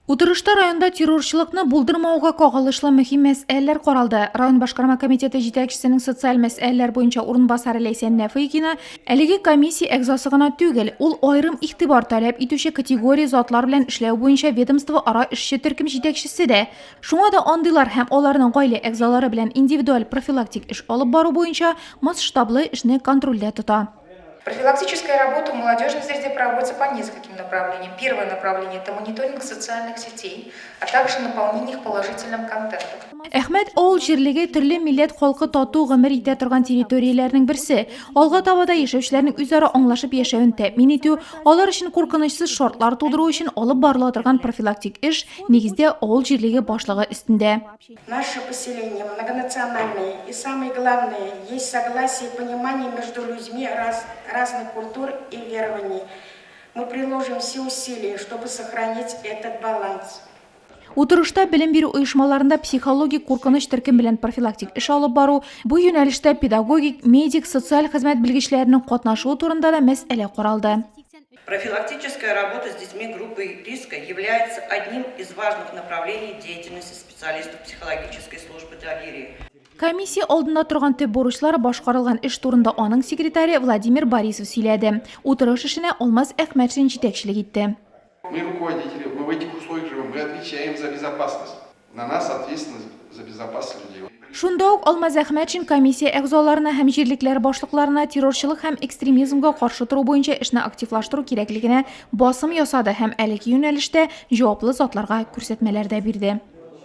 Утырышта районда террорчылыкны булдырмауга кагылышлы мөһим мәсьәләләр каралды. Район башкарма комитеты җитәкчесенең социаль мәсьәләләр буенча урынбасары Ләйсән Нәфыйкина әлеге комиссия әгъзасы гына түгел, ул аерым игътибар таләп итүче категория затлар белән эшләү буенча ведомствоара эшче төркем җитәкчесе дә. Шуңа да андыйлар һәм аларның гаилә әгъзалары белән индивидуаль профилактик эш алып бару буенча масштаблы эшне контрольдә тота. Профилактическая работа в молодежной среде проводится по нескольким направлениям. Первое направление – это мониторинг социальных сетей, а также наполнение их положительным контентом. Әхмәт авыл җирлеге төрле милләт халкы тату гомер итә торган территорияләрнең берсе. Алга таба да яшәүчеләрнең үзара аңлашып яшәвен тәэмин итү, алар өчен куркынычсыз шартлар тудыру өчен алып барыла торган профилактик эш, нигездә, авыл җирлеге башлыгы өстендә. Наше поселение многонациональное и самое главное, есть согласие и понимание между людьми раз, разных культур и верований. Мы приложим все усилия, чтобы сохранить этот баланс. Утырышта белем бирү оешмаларында психологик куркыныч төркем белән профилактик эш алып бару, бу юнәлештә педагогик, медик, социаль хезмәт белгечләренең катнашуы турында да мәсьәлә каралды. Профилактическая работа с детьми группы риска является одним из важных направлений деятельности специалистов психологической службы доверия. Комиссия алдында торган төп бурычлар, башкарылган эш турында аның секретаре Владимир Борисов сөйләде. Утырыш эшенә Алмаз Әхмәтшин җитәкчелек итте. Мы руководители, мы в этих условиях живем, мы отвечаем за безопасность. На нас ответственность за безопасность людей. Шунда ук Алмаз Әхмәтшин комиссия әгъзаларына һәм җирлекләр башлыкларына террорчылык һәм экстремизмга каршы тору буенча эшне активлаштыру кирәклегенә басым ясады һәм әлеге юнәлештә җаваплы затларга күрсәтмәләр дә бирде.